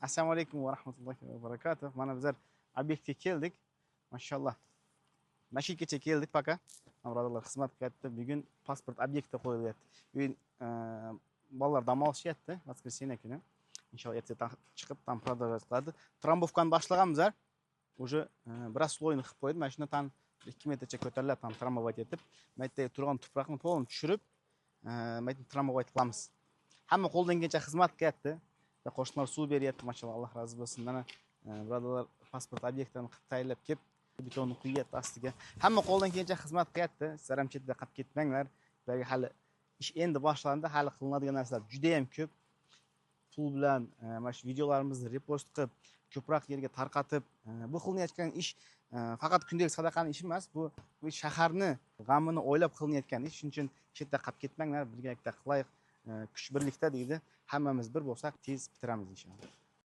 Assalomu alaykum va rahmatullohi va barakatuh. Mana bizlar obyektga keldik. Mashalloh. Mashinacha keldik пока. Birodarlar xizmat qilyapti. Bugun pasport obyektda qo'yilyapti. Bugun bolalar dam olishyapti, воскресенье kuni. Inshaalloh ertaga chiqib там продолжать qiladi. Трамбовка ni boshlaganmiz. Уже biroz слой ini qilib qo'ydi. Mana shundan там 2 metrcha ko'tariladi, там трамбовать etib, mana yerda turgan tuproqni полный tushirib, mana yerni трамбовать qilamiz. Hamma qo'ldan kelgancha xizmat qilyapti. Va qo'shnilar suv beryapti, mashalloh, Alloh rozi bo'lsin. Mana birodarlar pasport obyektini qilib tayyorlab kelib, betonni quyyapti ostiga. Hamma qo'ldan kelgancha xizmat qilyapti. Sizlar ham chetda qolib ketmanglar. Ularga hali ish endi boshlandi, hali qilinadigan narsalar juda ham ko'p. Pul bilan mana shu videolarimizni repost qilib, ko'proq yerga tarqatib, bu qilinayotgan ish faqat kundalik sadaqani ishi emas, bu shaharni g'amini o'ylab qilinayotgan ish. Shuning uchun chetda qolib ketmanglar, birgalikda qilaylik. Kuch birlikda deydi. Hammamiz bir bo'lsak, tez bitiramiz inshaalloh.